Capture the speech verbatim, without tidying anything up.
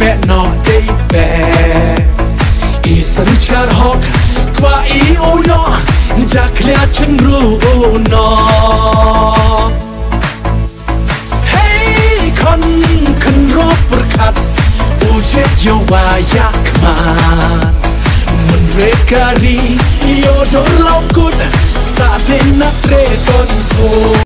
Noh dei pek i synshar hok, kwah i u noh, jakhlia chynru u noh. Hei khon, khynraw pyrkhat, u jied ïa wa ïa khmat. Mynre ka ri ïoh dur law kut, sa dei na tre ton ko.